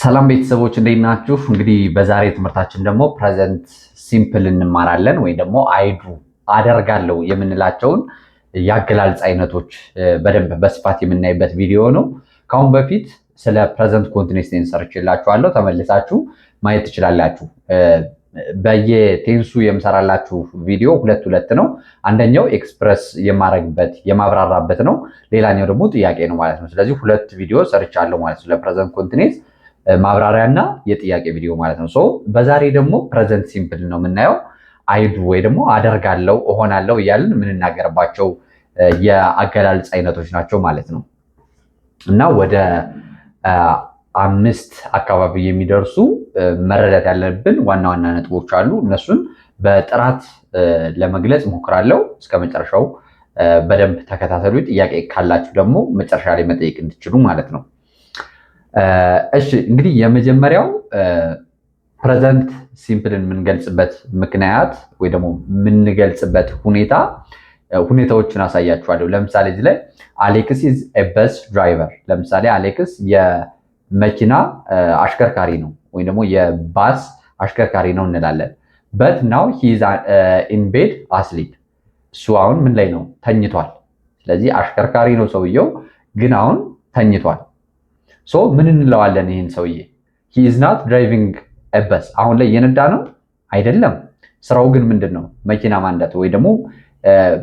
ሰላም ቤተሰቦች፣ እንዴት ናችሁ? እንግዲህ በዛሬ ትምህርታችን ደግሞ present simple እንማራለን ወይም ደግሞ I do፣ አደርጋለሁ የምንላቸውን የአገላለጽ አይነቶች በደንብ በስፋት የምናይበት ቪዲዮ ነው። ከአሁን በፊት ስለ present continuous tense ሰርቼላችኋለሁ። ተመልሳችሁ ማየት ትችላላችሁ። በየ tense ኡ የምሰራላችሁ ቪዲዮ ሁለት ሁለት ነው። አንደኛው express የማረግበት የማብራራበት ነው። ሌላኛው ደግሞ ጥያቄ ነው ማለት ነው። ስለዚህ ሁለት ቪዲዮ ሰርቻለሁ ማለት ነው፣ ለ present continuous ማብራሪያ እና የጥያቄ ቪዲዮ ማለት ነው። So በዛሬ ደግሞ present simple ነው የምናየው። I do ወይ ደግሞ አደርጋለሁ፣ እሆናለሁ እያልን የምንናገርባቸው የአገላለጽ አይነቶች ናቸው ማለት ነው። እና ወደ አምስት አካባቢ የሚደርሱ መረዳት ያለብን ዋና ዋና ነጥቦች አሉ። እነሱን በጥራት ለመግለጽ እሞክራለሁ። እስከ መጨረሻው በደንብ ተከታተሉ። ጥያቄ ካላችሁ ደግሞ መጨረሻ ላይ መጠየቅ እንድትችሉ ማለት ነው። እሺ፣ እንግዲህ የመጀመሪያው present simple ን የምንገልጽበት ምክንያት ወይ ደግሞ የምንገልጽበት ሁኔታ፣ ሁኔታዎችን አሳያችኋለሁ። ለምሳሌ እዚህ ላይ "Alex is a bus driver"። ለምሳሌ አሌክስ የመኪና አሽከርካሪ ነው ወይም ደግሞ የባስ አሽከርካሪ ነው እንላለን። But now he is in bed asleep። እሱ አሁን ምን ላይ ነው? ተኝቷል። ስለዚህ አሽከርካሪ ነው ሰውየው፣ ግን አሁን ተኝቷል። So ምን እንለዋለን ይህን ሰውዬ? He is not driving a bus። አሁን ላይ እየነዳ ነው አይደለም። ስራው ግን ምንድን ነው? መኪና መንዳት ወይ ደግሞ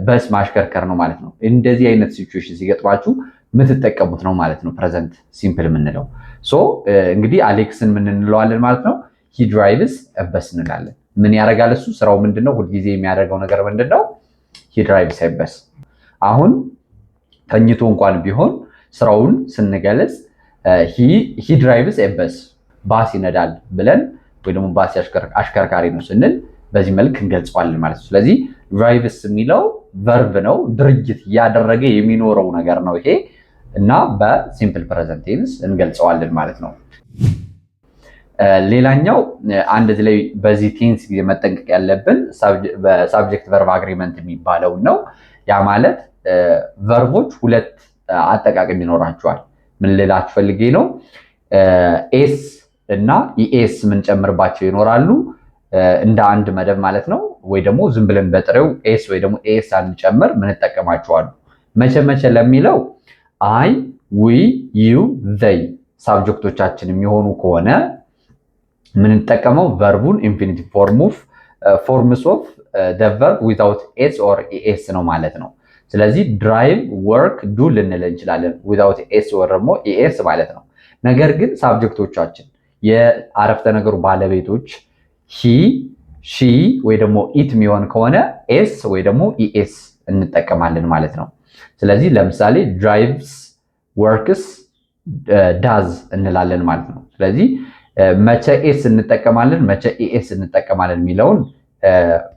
በስ ማሽከርከር ነው ማለት ነው። እንደዚህ አይነት situation ሲገጥማችሁ የምትጠቀሙት ነው ማለት ነው present simple የምንለው። So እንግዲህ አሌክስን ምን እንለዋለን ማለት ነው? "He drives a bus" እንላለን። ምን ያደርጋል እሱ? ስራው ምንድን ነው? ሁልጊዜ የሚያደርገው ነገር ምንድን ነው? He drives a bus። አሁን ተኝቶ እንኳን ቢሆን ስራውን ስንገልጽ "he drives a bus"፣ ባስ ይነዳል ብለን ወይ ደግሞ ባስ አሽከርካሪ ነው ስንል በዚህ መልክ እንገልጸዋለን ማለት ነው። ስለዚህ drives የሚለው verb ነው፣ ድርጊት እያደረገ የሚኖረው ነገር ነው ይሄ፣ እና በ simple present tense እንገልጸዋለን ማለት ነው። ሌላኛው አንድ እዚህ ላይ በዚህ tense ጊዜ መጠንቀቅ ያለብን በ subject verb agreement የሚባለው ነው። ያ ማለት verb ኦች ሁለት አጠቃቀም ይኖራቸዋል። ምን ልላችሁ ፈልጌ ነው? S እና ES የምንጨምርባቸው ይኖራሉ እንደ አንድ መደብ ማለት ነው። ወይ ደግሞ ዝም ብለን በጥሬው S ወይ ደግሞ ES ሳንጨምር ምንጠቀማቸው አሉ። መቼ መቼ ለሚለው I፣ we፣ you፣ they subject ኦቻችን የሚሆኑ ከሆነ የምንጠቀመው verb ኡን infinitive forms of the verb without S or ES ነው ማለት ነው። ስለዚህ drive፣ work፣ do ልንል እንችላለን without S or ደግሞ ES ማለት ነው። ነገር ግን subject ኦቻችን፣ የአረፍተ ነገሩ ባለቤቶች he፣ she ወይ ደግሞ it የሚሆን ከሆነ S ወይ ደግሞ ES እንጠቀማለን ማለት ነው። ስለዚህ ለምሳሌ drives፣ works፣ does እንላለን ማለት ነው። ስለዚህ መቼ S እንጠቀማለን፣ መቼ ES እንጠቀማለን የሚለውን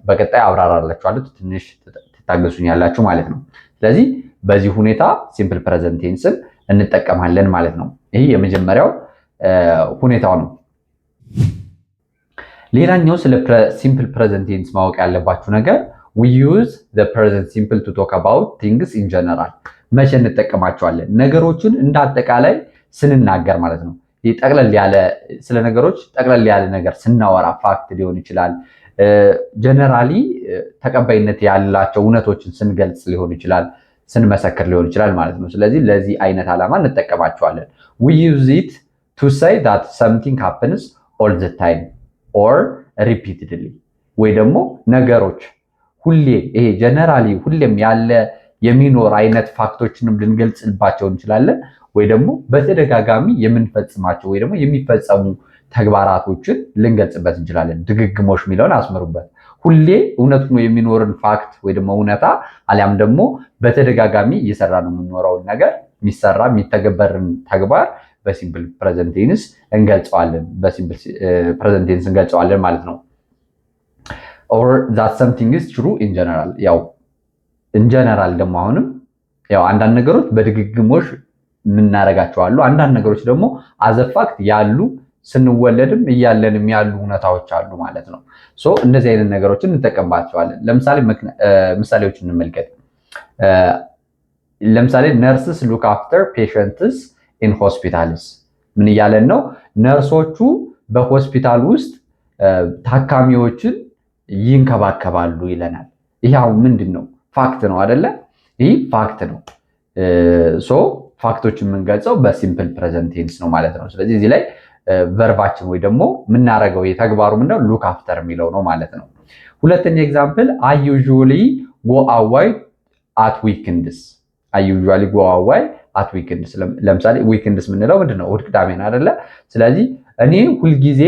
በቀጣይ አብራራላችኋለሁ። ትንሽ ትታገሱኛላችሁ ማለት ነው። ስለዚህ በዚህ ሁኔታ simple present tense ን እንጠቀማለን ማለት ነው። ይህ የመጀመሪያው ሁኔታው ነው። ሌላኛው ስለ simple present tense ማወቅ ያለባችሁ ነገር we use the present simple to talk about things in general። መቼ እንጠቀማቸዋለን? ነገሮችን እንደ አጠቃላይ ስንናገር ማለት ነው። ጠቅለል ያለ፣ ስለ ነገሮች ጠቅለል ያለ ነገር ስናወራ fact ሊሆን ይችላል። Generally ተቀባይነት ያላቸው እውነቶችን ስንገልጽ ሊሆን ይችላል፣ ስንመሰክር ሊሆን ይችላል ማለት ነው። ስለዚህ ለዚህ አይነት ዓላማ እንጠቀማቸዋለን። We use it to say that something happens all the time or repeatedly፣ ወይ ደግሞ ነገሮች ሁሌ፣ ይሄ generally ሁሌም ያለ የሚኖር አይነት fact ኦችንም ልንገልጽባቸው እንችላለን። ወይ ደግሞ በተደጋጋሚ የምንፈጽማቸው ወይ ደግሞ የሚፈጸሙ ተግባራቶችን ልንገልጽበት እንችላለን። ድግግሞሽ የሚለውን አስምሩበት። ሁሌ እውነት ሆኖ የሚኖርን fact ወይ ደግሞ እውነታ አሊያም ደግሞ በተደጋጋሚ እየሰራ ነው የምንኖረውን ነገር፣ የሚሰራ የሚተገበርን ተግባር በ simple present tense እንገልጸዋለን። በ simple present tense እንገልጸዋለን ማለት ነው። Or that something is true in general። ያው in general ደግሞ አሁንም ያው አንዳንድ ነገሮች በድግግሞሽ የምናደርጋቸው አሉ። አንዳንድ ነገሮች ደግሞ as a fact ያሉ፣ ስንወለድም እያለንም ያሉ እውነታዎች አሉ ማለት ነው። So እንደዚህ አይነት ነገሮችን እንጠቀምባቸዋለን። ለምሳሌ ምሳሌዎች እንመልከት። ለምሳሌ "Nurses look after patients in hospitals"። ምን እያለን ነው? ነርሶቹ በሆስፒታል ውስጥ ታካሚዎችን ይንከባከባሉ ይለናል። ይህ አሁን ምንድን ነው? Fact ነው አደለ? ይህ fact ነው። So fact ኦች የምንገልጸው በ simple present tense ነው ማለት ነው። ስለዚህ እዚህ ላይ verb ኣችን ወይ ደግሞ የምናደርገው የተግባሩ ምንድነው? Look after የሚለው ነው ማለት ነው። ሁለተኛ example፣ I usually go away at weekends። I usually go away at weekends። ለምሳሌ weekends የምንለው ምንድን ነው? እሑድ ቅዳሜ ነው አይደለ? ስለዚህ እኔ ሁልጊዜ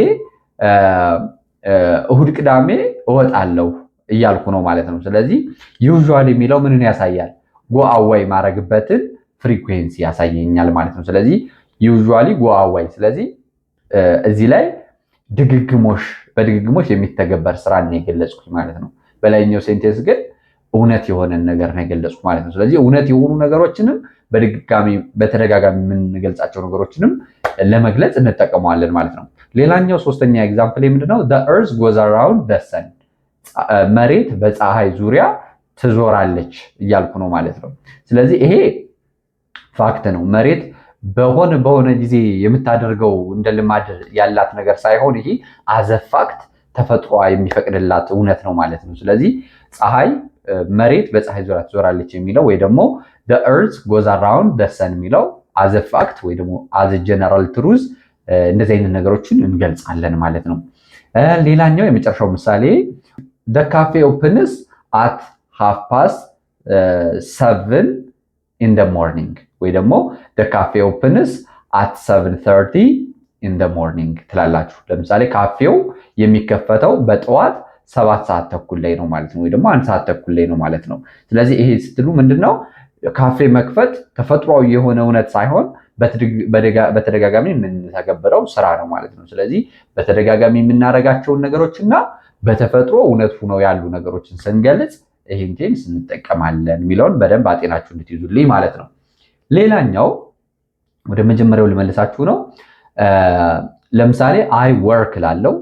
እሁድ ቅዳሜ እወጣለሁ እያልኩ ነው ማለት ነው። ስለዚህ usually የሚለው ምንን ያሳያል? Go away ማድረግበትን frequency ያሳየኛል ማለት ነው። ስለዚህ usually go away። ስለዚህ እዚህ ላይ ድግግሞሽ፣ በድግግሞሽ የሚተገበር ስራ ነው የገለጽኩኝ ማለት ነው። በላይኛው sentence ግን እውነት የሆነን ነገር ነው የገለጽኩ ማለት ነው። ስለዚህ እውነት የሆኑ ነገሮችንም በድጋሚ በተደጋጋሚ የምንገልጻቸው ነገሮችንም ለመግለጽ እንጠቀመዋለን ማለት ነው። ሌላኛው ሶስተኛ example ምንድነው? Earth goes around the sun፣ መሬት በፀሐይ ዙሪያ ትዞራለች እያልኩ ነው ማለት ነው። ስለዚህ ይሄ fact ነው። መሬት በሆነ በሆነ ጊዜ የምታደርገው እንደ ልማድ ያላት ነገር ሳይሆን ይሄ as a fact ተፈጥሯ የሚፈቅድላት እውነት ነው ማለት ነው። ስለዚህ ፀሐይ መሬት በፀሐይ ዙሪያ ትዞራለች የሚለው ወይ ደግሞ earth goes around the sun የሚለው as a fact ወይ ደግሞ as a general truth እንደዚህ አይነት ነገሮችን እንገልጻለን ማለት ነው። ሌላኛው የመጨረሻው ምሳሌ፣ the cafe opens at 7:30 in the morning ወይ ደግሞ the cafe opens at 7:30 in the morning ትላላችሁ። ለምሳሌ ካፌው የሚከፈተው በጠዋት 7 ሰዓት ተኩል ላይ ነው ማለት ነው፣ ወይ ደግሞ 1 ሰዓት ተኩል ላይ ነው ማለት ነው። ስለዚህ ይሄ ስትሉ ምንድን ነው? ካፌ መክፈት ተፈጥሯዊ የሆነ እውነት ሳይሆን በተደጋጋሚ የምንተገብረው ስራ ነው ማለት ነው። ስለዚህ በተደጋጋሚ የምናደርጋቸውን ነገሮች እና በተፈጥሮ እውነት ሆነው ያሉ ነገሮችን ስንገልጽ ይህን tense እንጠቀማለን የሚለውን በደንብ አጤናችሁ እንድትይዙልኝ ማለት ነው። ሌላኛው ወደ መጀመሪያው ልመልሳችሁ ነው። ለምሳሌ I work ላለው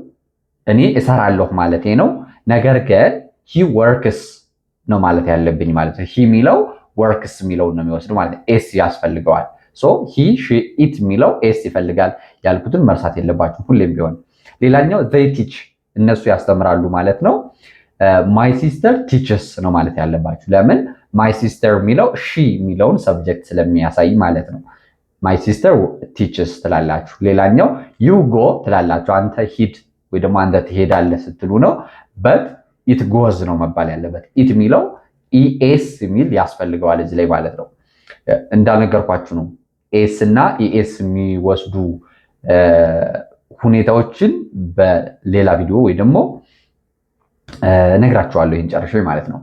እኔ እሰራለሁ ማለቴ ነው። ነገር ግን he works ነው ማለት ያለብኝ ማለት ነው። He የሚለው works የሚለውን ነው የሚወስዱ ማለት ነው። S ያስፈልገዋል። So he፣ she፣ it የሚለው S ይፈልጋል ያልኩትን መርሳት የለባችሁም ሁሌም ቢሆን። ሌላኛው they teach፣ እነሱ ያስተምራሉ ማለት ነው። My sister teaches ነው ማለት ያለባችሁ። ለምን? My sister የሚለው she የሚለውን subject ስለሚያሳይ ማለት ነው። My sister teaches ትላላችሁ። ሌላኛው you go ትላላችሁ። አንተ ሂድ ወይ ደግሞ አንተ ትሄዳለህ ስትሉ ነው። But it goes ነው መባል ያለበት። It የሚለው es የሚል ያስፈልገዋል እዚህ ላይ ማለት ነው። እንዳልነገርኳችሁ ነው። S እና es የሚወስዱ ሁኔታዎችን በሌላ ቪዲዮ ወይ ደግሞ እነግራችኋለሁ። ይህን ጨርሼ ማለት ነው።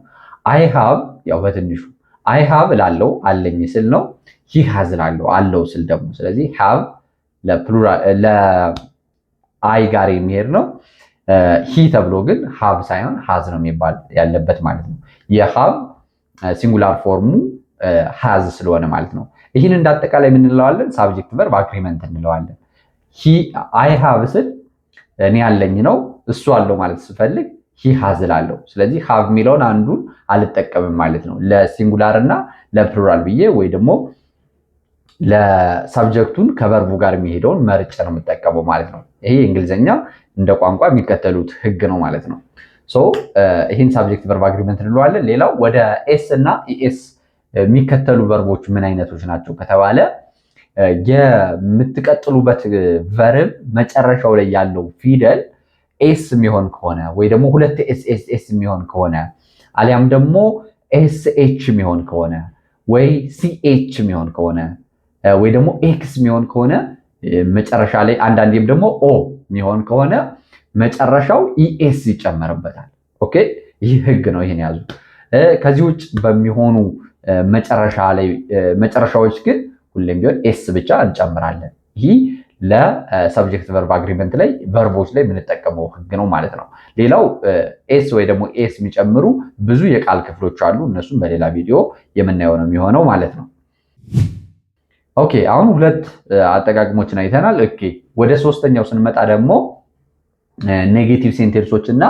I have፣ ያው በትንሹ I have እላለው አለኝ ስል ነው። He has እላለው አለው ስል ደግሞ። ስለዚህ have ለ I ጋር የሚሄድ ነው። He ተብሎ ግን have ሳይሆን has ነው የሚባል ያለበት ማለት ነው። የ have singular form ኡ has ስለሆነ ማለት ነው። ይህን እንዳጠቃላይ የምንለዋለን subject verb agreement እንለዋለን። I have ስል እኔ ያለኝ ነው። እሱ አለው ማለት ስፈልግ he has እላለሁ። ስለዚህ have የሚለውን አንዱን አልጠቀምም ማለት ነው። ለ singular እና ለ plural ብዬ ወይ ደግሞ ለ subject ኡን ከ verb ኡ ጋር የሚሄደውን መርጬ ነው የምጠቀመው ማለት ነው። ይሄ እንግሊዝኛ እንደ ቋንቋ የሚከተሉት ህግ ነው ማለት ነው። So ይህን subject verb agreement እንለዋለን። ሌላው ወደ s እና es የሚከተሉ verb ኦች ምን አይነቶች ናቸው ከተባለ የምትቀጥሉበት verb መጨረሻው ላይ ያለው ፊደል s የሚሆን ከሆነ ወይ ደግሞ ሁለት s s s የሚሆን ከሆነ አሊያም ደግሞ sh የሚሆን ከሆነ ወይ ch የሚሆን ከሆነ ወይ ደግሞ x የሚሆን ከሆነ መጨረሻ ላይ፣ አንዳንዴም ደግሞ o የሚሆን ከሆነ መጨረሻው es ይጨመርበታል። Okay፣ ይህ ህግ ነው። ይህን ያዙ። ከዚህ ውጭ በሚሆኑ መጨረሻ ላይ መጨረሻዎች ግን ሁሌም ቢሆን s ብቻ እንጨምራለን። ይህ ለ subject verb agreement ላይ verb ኦች ላይ የምንጠቀመው ህግ ነው ማለት ነው። ሌላው s ወይ ደግሞ es የሚጨምሩ ብዙ የቃል ክፍሎች አሉ። እነሱም በሌላ ቪዲዮ የምናየው ነው የሚሆነው ማለት ነው። Okay፣ አሁን ሁለት አጠቃቅሞችን አይተናል። Okay፣ ወደ ሶስተኛው ስንመጣ ደግሞ negative sentence ኦች እና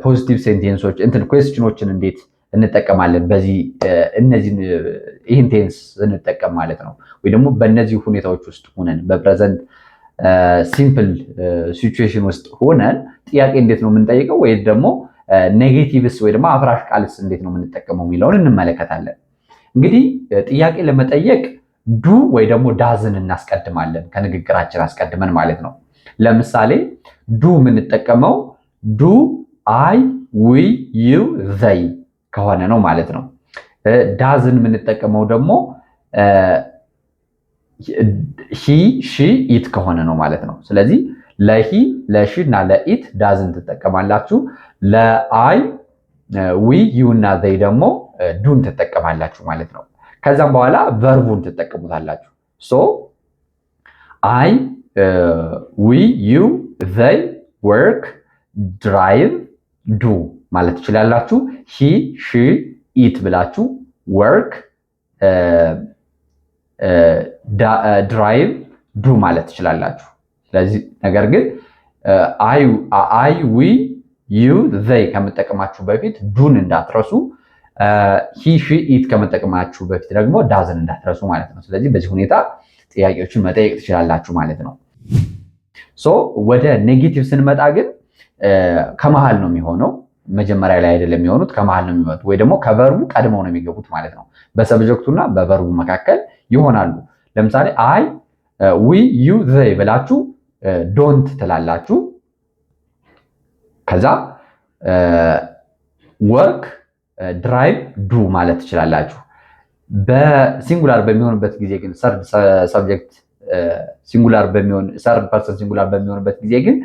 positive sentence ኦች እንትን question ኦችን እንዴት እንጠቀማለን። በዚህ እነዚህ ይህን tense ስንጠቀም ማለት ነው። ወይ ደግሞ በእነዚህ ሁኔታዎች ውስጥ ሆነን፣ በ present simple situation ውስጥ ሆነን ጥያቄ እንዴት ነው የምንጠይቀው፣ ወይ ደግሞ negatives ወይ ደግሞ አፍራሽ ቃልስ እንዴት ነው የምንጠቀመው የሚለውን እንመለከታለን። እንግዲህ ጥያቄ ለመጠየቅ do ወይ ደግሞ does ን እናስቀድማለን፣ ከንግግራችን አስቀድመን ማለት ነው። ለምሳሌ do የምንጠቀመው do I፣ we፣ you፣ they ከሆነ ነው ማለት ነው። Does ን የምንጠቀመው ደግሞ he፣ she፣ it ከሆነ ነው ማለት ነው። ስለዚህ ለ he፣ ለ she እና ለ it does ን ትጠቀማላችሁ። ለ I፣ we፣ you እና they ደግሞ do ን ትጠቀማላችሁ ማለት ነው። ከዛም በኋላ verb ኡን ትጠቀሙታላችሁ። So I፣ we፣ you፣ they work፣ drive፣ do ማለት ትችላላችሁ። He፣ she፣ it ብላችሁ work፣ drive፣ do ማለት ትችላላችሁ። ስለዚህ ነገር ግን I፣ we፣ you፣ they ከመጠቀማችሁ በፊት do ን እንዳትረሱ። He፣ she፣ it ከመጠቀማችሁ በፊት ደግሞ does ን እንዳትረሱ ማለት ነው። ስለዚህ በዚህ ሁኔታ ጥያቄዎችን መጠየቅ ትችላላችሁ ማለት ነው። So ወደ negative ስንመጣ ግን ከመሃል ነው የሚሆነው። መጀመሪያ ላይ አይደለም የሚሆኑት፣ ከመሃል ነው የሚመጡት፣ ወይ ደግሞ ከ verb ኡ ቀድመው ነው የሚገቡት ማለት ነው። በሰብጀክቱና በቨርቡ መካከል ይሆናሉ። ለምሳሌ I፣ we፣ you፣ they ብላችሁ don't ትላላችሁ። ከዛ work፣ drive፣ do ማለት ትችላላችሁ። በ singular በሚሆንበት ጊዜ ግን፣ third subject singular በሚሆን፣ third person singular በሚሆንበት ጊዜ ግን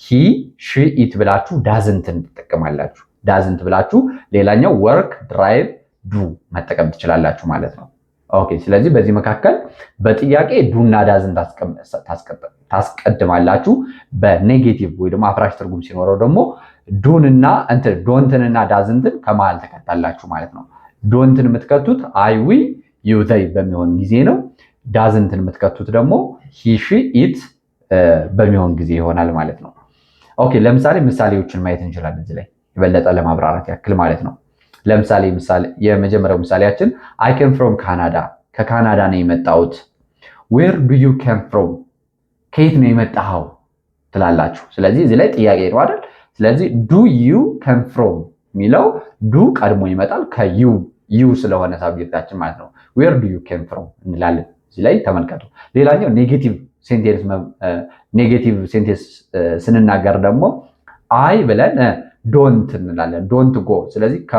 he፣ she፣ it ብላችሁ doesn't ን ትጠቀማላችሁ። Doesn't ብላችሁ ሌላኛው work፣ drive፣ do መጠቀም ትችላላችሁ ማለት ነው። Okay፣ ስለዚህ በዚህ መካከል በጥያቄ do ና does ን ታስቀድማላችሁ። በ negative ወይ ደግሞ አፍራሽ ትርጉም ሲኖረው ደግሞ do ንና እንትን don't ንና doesn't ን ከመሃል ትከታላችሁ ማለት ነው። Don't ን የምትከቱት I፣ we፣ you፣ they በሚሆን ጊዜ ነው። Doesn't ን የምትከቱት ደግሞ he፣ she፣ it በሚሆን ጊዜ ይሆናል ማለት ነው። Okay፣ ለምሳሌ ምሳሌዎችን ማየት እንችላለን እዚህ ላይ የበለጠ ለማብራራት ያክል ማለት ነው። ለምሳሌ የመጀመሪያው ምሳሌያችን I came from Canada፣ ከካናዳ ነው የመጣሁት። Where do you come from፣ ከየት ነው የመጣኸው ትላላችሁ። ስለዚህ እዚህ ላይ ጥያቄ ነው አይደል? ስለዚህ do you come from የሚለው do ቀድሞ ይመጣል ከ you፣ you ስለሆነ subject ኣችን ማለት ነው። Where do you come from እንላለን። እዚህ ላይ ተመልከቱ። ሌላኛው negative sentence ስንናገር ደግሞ I ብለን don't እንላለን። Don't go። ስለዚህ ከ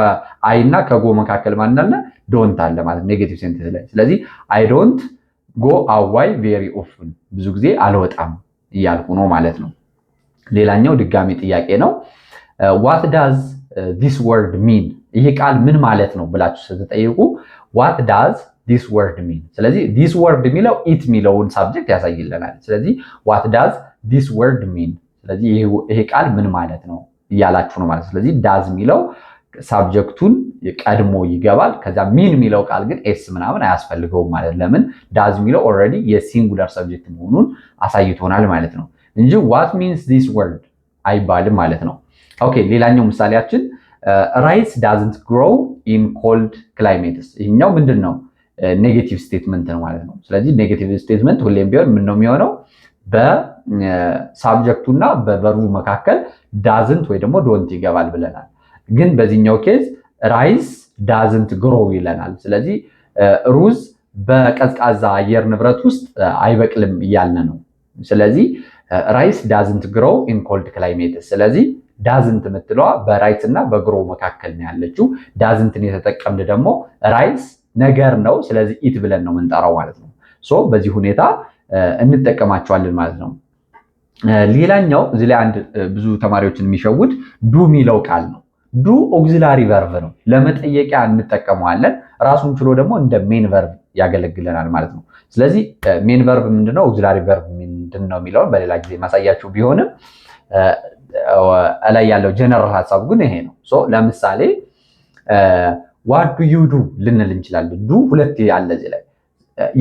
I እና ከ go መካከል ማን አለ? Don't አለ ማለት negative sentence ላይ። ስለዚህ I don't go away very often፣ ብዙ ጊዜ አልወጣም እያልኩ ነው ማለት ነው። ሌላኛው ድጋሚ ጥያቄ ነው። What does this word mean፣ ይህ ቃል ምን ማለት ነው ብላችሁ ስትጠይቁ what does this word mean። ስለዚህ this word የሚለው it የሚለውን subject ያሳይልናል። ስለዚህ what does this word mean፣ ስለዚህ ይሄ ቃል ምን ማለት ነው እያላችሁ ነው ማለት። ስለዚህ does የሚለው subject ኡን ቀድሞ ይገባል። ከዛ mean የሚለው ቃል ግን s ምናምን አያስፈልገውም ማለት። ለምን? Does የሚለው already የ singular subject መሆኑን አሳይቶናል ማለት ነው እንጂ what means this word አይባልም ማለት ነው። Okay፣ ሌላኛው ምሳሌያችን rice doesn't grow in cold climates። ይህኛው ምንድን ነው? Negative statement ነው ማለት ነው። ስለዚህ negative statement ሁሌም ቢሆን ምን ነው የሚሆነው? በሳብጀክቱና በቨርቡ መካከል doesn't ወይ ደግሞ don't ይገባል ብለናል። ግን በዚህኛው case rice doesn't grow ይለናል። ስለዚህ ሩዝ በቀዝቃዛ አየር ንብረት ውስጥ አይበቅልም እያልን ነው። ስለዚህ rice doesn't grow in cold climate። ስለዚህ doesn't የምትለዋ በ rice እና በ grow መካከል ነው ያለችው። Doesn't ን የተጠቀምን ደግሞ rice ነገር ነው። ስለዚህ it ብለን ነው የምንጠራው ማለት ነው። So በዚህ ሁኔታ እንጠቀማቸዋለን ማለት ነው። ሌላኛው እዚህ ላይ አንድ ብዙ ተማሪዎችን የሚሸውድ do የሚለው ቃል ነው። Do auxiliary verb ነው፣ ለመጠየቂያ እንጠቀመዋለን። ራሱን ችሎ ደግሞ እንደ main verb ያገለግለናል ማለት ነው። ስለዚህ main verb ምንድነው፣ auxiliary verb ምንድነው የሚለውን በሌላ ጊዜ ማሳያችሁ ቢሆንም እላይ ያለው ጀነራል ሀሳቡ ግን ይሄ ነው። ለምሳሌ what do you do ልንል እንችላለን። Do ሁለት አለ እዚህ ላይ።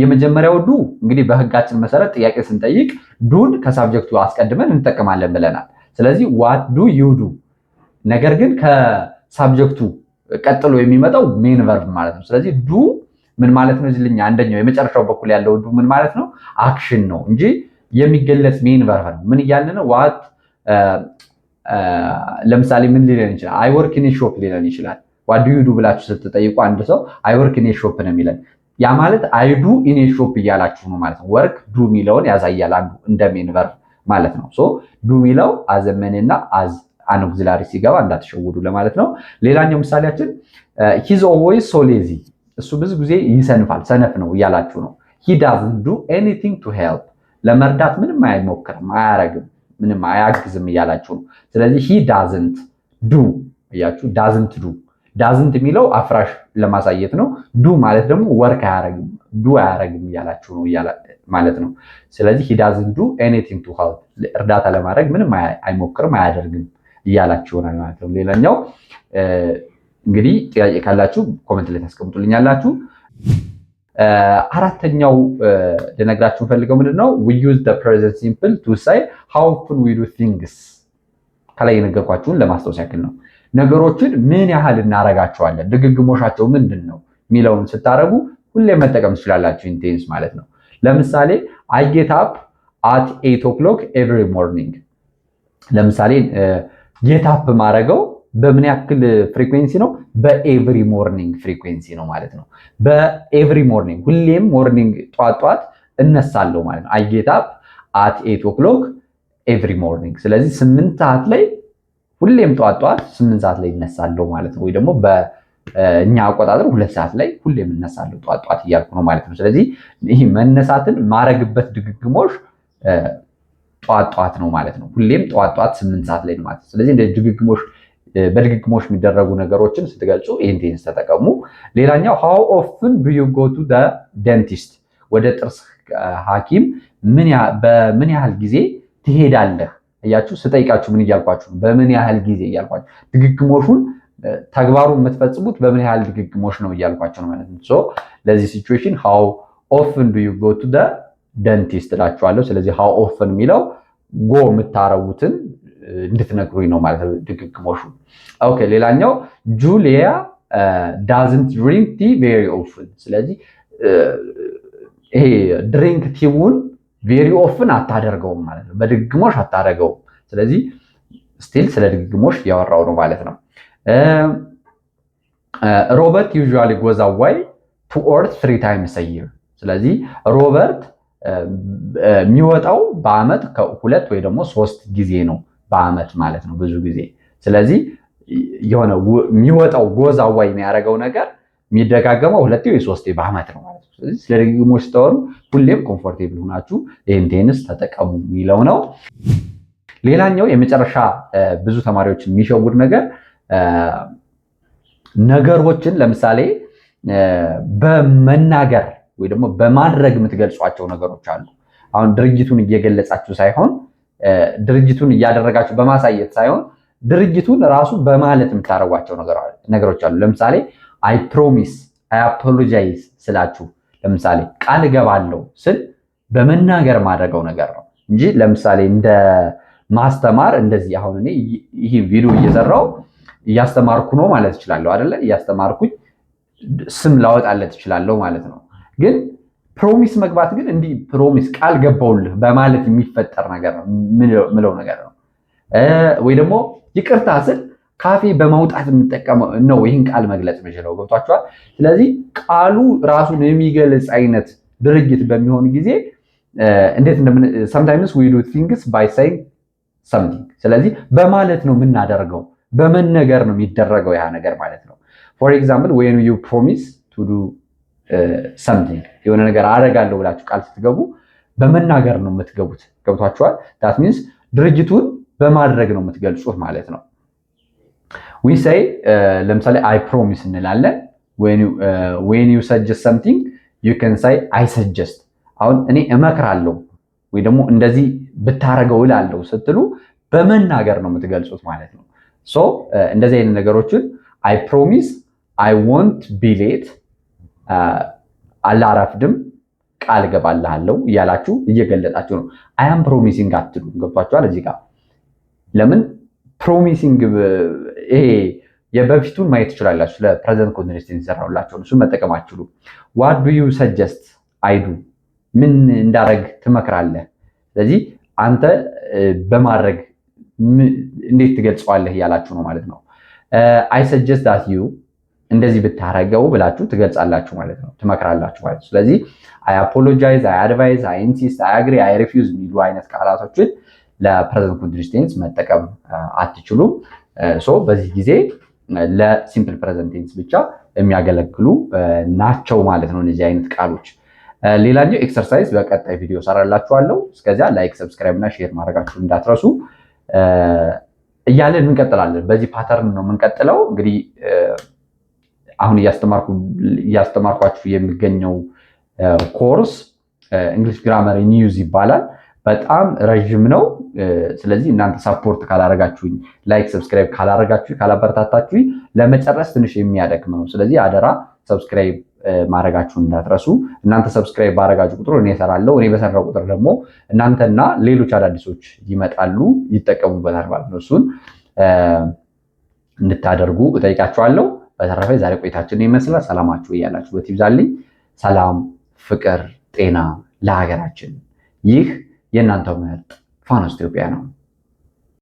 የመጀመሪያው do እንግዲህ በህጋችን መሰረት ጥያቄ ስንጠይቅ do ን ከ subject ኡ አስቀድመን እንጠቀማለን ብለናል። ስለዚህ what do you do፣ ነገር ግን ከ subject ኡ ቀጥሎ የሚመጣው main verb ማለት ነው። ስለዚህ do ምን ማለት ነው? እዚህ አንደኛው የመጨረሻው በኩል ያለው do ምን ማለት ነው? Action ነው እንጂ የሚገለጽ main verb ነው። ምን እያልን ነው? What ለምሳሌ ምን ሊለን ይችላል? "I work in shop" ሊለን ይችላል። "What do you do?" ብላችሁ ስትጠይቁ አንድ ሰው "I work in shop" ነው የሚለን። ያ ማለት "I do in shop" እያላችሁ ነው ማለት ነው። Work do የሚለውን ያሳያል አንዱ እንደ main verb ማለት ነው። So do የሚለው as a main እና as an auxiliary ሲገባ እንዳትሸውዱ ለማለት ነው። ሌላኛው ምሳሌያችን "He's always so lazy"፣ እሱ ብዙ ጊዜ ይሰንፋል፣ ሰነፍ ነው እያላችሁ ነው። "He doesn't do anything to help"፣ ለመርዳት ምንም አይሞክርም፣ አያረግም፣ ምንም አያግዝም እያላችሁ ነው። ስለዚህ he doesn't do እያችሁ doesn't do፣ doesn't የሚለው አፍራሽ ለማሳየት ነው። Do ማለት ደግሞ work አያረግም፣ do አያረግም እያላችሁ ነው ማለት ነው። ስለዚህ "He doesn't do anything to help"፣ እርዳታ ለማድረግ ምንም አይሞክርም፣ አያደርግም እያላችሁ ይሆናል ማለት ነው። ሌላኛው እንግዲህ ጥያቄ ካላችሁ comment ላይ ታስቀምጡልኛላችሁ። አራተኛው ልነግራችሁ ፈልገው ምንድን ነው? We use the present simple to say how often we do things። ከላይ የነገርኳችሁን ለማስታወስ ያክል ነው። ነገሮችን ምን ያህል እናረጋቸዋለን፣ ድግግሞሻቸው ምንድን ነው የሚለውን ስታረጉ ሁሌ መጠቀም ትችላላችሁ። In tense ማለት ነው። ለምሳሌ "I get up at 8 o'clock every morning"። ለምሳሌ get up ማድረገው በምን ያክል frequency ነው? በ every morning frequency ነው ማለት ነው። በ every morning፣ ሁሌም morning ጧት ጧት እነሳለሁ ማለት ነው። I get up at 8 o'clock every morning። ስለዚህ 8 ሰዓት ላይ ሁሌም ጧት ጧት 8 ሰዓት ላይ እነሳለሁ ማለት ነው። ወይ ደግሞ በእኛ አቆጣጠር 2 ሰዓት ላይ ሁሌም እነሳለሁ ጧት ጧት እያልኩ ነው ማለት ነው። ስለዚህ ይህ መነሳትን ማረግበት ድግግሞሽ ጧት ጧት ነው ማለት ነው። ሁሌም ጧት ጧት 8 ሰዓት ላይ ነው ማለት ነው። ስለዚህ እንደ ድግግሞሽ፣ በድግግሞሽ የሚደረጉ ነገሮችን ስትገልጹ ይህን tense ተጠቀሙ። ሌላኛው "How often do you go to dentist?" ወደ ጥርስ ሐኪም በምን ያህል ጊዜ ትሄዳለህ? እያችሁ ስጠይቃችሁ ምን እያልኳችሁ ነው? በምን ያህል ጊዜ እያልኳችሁ፣ ድግግሞሹን ተግባሩን የምትፈጽሙት በምን ያህል ድግግሞሽ ነው እያልኳችሁ ነው ማለት ነው። So ለዚህ situation "How often do you go to dentist?" እላችኋለሁ። ስለዚህ how often የሚለው go የምታረጉትን እንድትነግሩኝ ነው ማለት ነው፣ ድግግሞሹ። Okay፣ ሌላኛው "Julia doesn't drink tea very often"። ስለዚህ ይሄ drink tea ውን very often አታደርገውም ማለት ነው። በድግግሞሽ አታደርገውም። ስለዚህ still ስለ ድግግሞሽ እያወራው ነው ማለት ነው። "Robert usually goes away two or three times a year"። ስለዚህ ሮበርት የሚወጣው በአመት ከሁለት ወይ ደግሞ ሶስት ጊዜ ነው በአመት ማለት ነው፣ ብዙ ጊዜ። ስለዚህ የሆነ የሚወጣው goes away የሚያደርገው ነገር የሚደጋገመው ሁለቴ ወይ ሶስቴ በአመት ነው ማለት ነው። ስለዚህ ስለ ድግግሞሽ ስታወሩ ሁሌም comfortable ሆናችሁ ይህን tense ተጠቀሙ የሚለው ነው። ሌላኛው የመጨረሻ ብዙ ተማሪዎች የሚሸውድ ነገር ነገሮችን ለምሳሌ በመናገር ወይ ደግሞ በማድረግ የምትገልጿቸው ነገሮች አሉ። አሁን ድርጊቱን እየገለጻችሁ ሳይሆን፣ ድርጊቱን እያደረጋችሁ በማሳየት ሳይሆን፣ ድርጊቱን ራሱ በማለት የምታደርጓቸው ነገሮች አሉ። ለምሳሌ "I promise"፣ "I apologize" ስላችሁ፣ ለምሳሌ ቃል እገባለሁ ስል በመናገር ማድረገው ነገር ነው እንጂ ለምሳሌ እንደ ማስተማር እንደዚህ አሁን እኔ ይህ ቪዲዮ እየሰራው እያስተማርኩ ነው ማለት እችላለሁ አይደለ? እያስተማርኩኝ ስም ላወጣለት እችላለሁ ማለት ነው። ግን promise መግባት ግን እንዲህ promise ቃል ገባውልህ በማለት የሚፈጠር ነገር ነው ምለው ነገር ነው። ወይ ደግሞ ይቅርታ ስል ካፌ በማውጣት የምጠቀመው ነው ይህን ቃል መግለጽ የምችለው፣ ገብቷችኋል? ስለዚህ ቃሉ ራሱን የሚገልጽ አይነት ድርጊት በሚሆን ጊዜ እንዴት እንደምን sometimes we do things by saying something። ስለዚህ በማለት ነው የምናደርገው፣ በመነገር ነው የሚደረገው ያ ነገር ማለት ነው። For example, when you promise to do something፣ የሆነ ነገር አደርጋለሁ ብላችሁ ቃል ስትገቡ በመናገር ነው የምትገቡት። ገብቷችኋል? That means ድርጊቱን በማድረግ ነው የምትገልጹት ማለት ነው። We say ለምሳሌ "I promise" እንላለን። When you suggest something, you can say "I suggest"። አሁን እኔ እመክራለሁ ወይ ደግሞ እንደዚህ ብታረገው እላለሁ ስትሉ በመናገር ነው የምትገልጹት ማለት ነው። So እንደዚህ አይነት ነገሮችን "I promise I won't be late"፣ አላረፍድም ቃል እገባልሃለሁ እያላችሁ እየገለጣችሁ ነው። "I am promising" አትሉ። ገብቷችኋል? እዚህ ጋር ለምን promising ይሄ የበፊቱን ማየት ትችላላችሁ። ስለ present continuous tense የሰራሁላችሁን እሱን መጠቀም አትችሉም። What do you suggest I do? ምን እንዳረግ ትመክራለህ? ስለዚህ አንተ በማድረግ እንዴት ትገልጸዋለህ እያላችሁ ነው ማለት ነው። I suggest that you እንደዚህ ብታረገው ብላችሁ ትገልጻላችሁ ማለት ነው፣ ትመክራላችሁ ማለት ነው። ስለዚህ I apologize፣ I advise፣ I insist፣ I agree፣ I refuse የሚሉ አይነት ቃላቶችን ለ present continuous tense መጠቀም አትችሉም። So በዚህ ጊዜ ለ simple present tense ብቻ የሚያገለግሉ ናቸው ማለት ነው እነዚህ አይነት ቃሎች። ሌላኛው exercise በቀጣይ ቪዲዮ ሰራላችኋለሁ። እስከዚያ like፣ subscribe እና share ማድረጋችሁን እንዳትረሱ እያለን እንቀጥላለን። በዚህ pattern ነው የምንቀጥለው። እንግዲህ አሁን እያስተማርኳችሁ የሚገኘው course English Grammar in Use ይባላል። በጣም ረዥም ነው። ስለዚህ እናንተ support ካላረጋችሁኝ፣ like subscribe ካላረጋችሁኝ፣ ካላበረታታችሁኝ ለመጨረስ ትንሽ የሚያደክም ነው። ስለዚህ አደራ subscribe ማድረጋችሁን እንዳትረሱ። እናንተ subscribe ባረጋችሁ ቁጥር እኔ እሰራለሁ። እኔ በሰራሁ ቁጥር ደግሞ እናንተና ሌሎች አዳዲሶች ይመጣሉ፣ ይጠቀሙበታል ማለት ነው። እሱን እንድታደርጉ እጠይቃችኋለሁ። በተረፈ የዛሬ ቆይታችን ይመስላል። ሰላማችሁ እያላችሁበት ይብዛልኝ። ሰላም፣ ፍቅር፣ ጤና ለሀገራችን። ይህ የእናንተው ምርጥ ፋኖስ ኢትዮጵያ ነው።